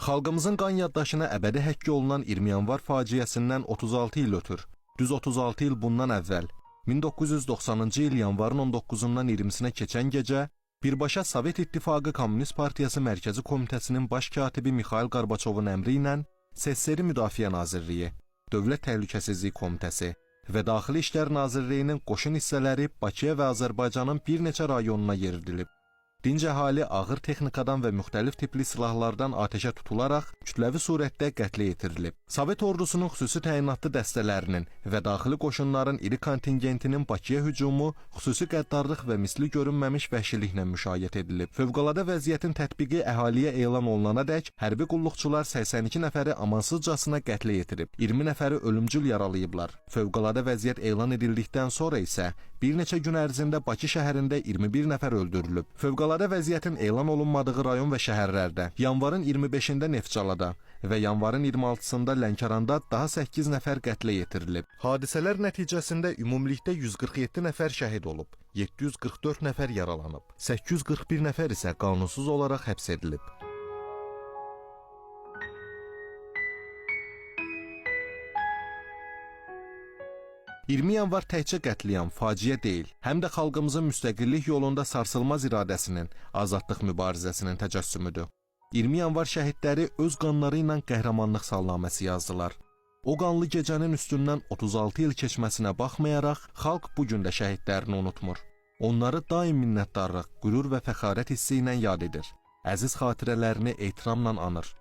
Xalqımızın qan yaddaşına əbədi həkk olunan 20 yanvar faciəsindən 36 il ötür. Düz 36 il bundan əvvəl 1990-cı il yanvarın 19-undan 20-sinə keçən gecə birbaşa Sovet İttifaqı Komünist Partiyası Mərkəzi Komitəsinin baş katibi Mixail Qorbaçovun əmri ilə SSR Müdafiə Nazirliyi, Dövlət Təhlükəsizlik Komitəsi və Daxili İşlər Nazirliyinin qoşun hissələri Bakıya və Azərbaycanın bir neçə rayonuna yeridilib. Dinc əhali ağır texnikadan və müxtəlif tipli silahlardan atəşə tutularaq kütləvi surətdə qətlə yetirilib. Sovet ordusunun xüsusi təyinatlı dəstələrinin və daxili qoşunların iri kontingentinin Bakıya hücumu xüsusi qəddarlıq və misli görünməmiş vəhşiliklə müşayiət edilib. Fövqəladə vəziyyətin tətbiqi əhaliyə elan olunana dək hərbi qulluqçular 82 nəfəri amansızcasına qətlə yetirib, 20 nəfəri ölümcül yaralayıblar. Fövqəladə vəziyyət elan edildikdən sonra isə bir neçə gün ərzində Bakı şəhərində 21 nəfər öldürülüb. Fövqəladə vəziyyətin elan olunmadığı rayon və şəhərlərdə yanvarın 25-də Neftçalada və yanvarın 26-sında Lənkəranda daha 8 nəfər qətlə yetirilib. Hadisələr nəticəsində ümumilikdə 147 nəfər şəhid olub, 744 nəfər yaralanıb, 841 nəfər isə qanunsuz olaraq həbs edilib. ...20 yanvar təkcə qətliam, faciə deyil, həm də xalqımızın müstəqillik yolunda sarsılmaz iradəsinin, azadlıq mübarizəsinin təcəssümüdür. 20 yanvar şəhidləri öz qanları ilə qəhrəmanlıq salnaməsi yazdılar. O qanlı gecənin üstündən 36 il keçməsinə baxmayaraq, xalq bu gün də şəhidlərini unutmur. Onları daim minnətdarlıq, qürur və fəxarət hissi ilə yad edir. Əziz xatirələrini ehtiramla anır.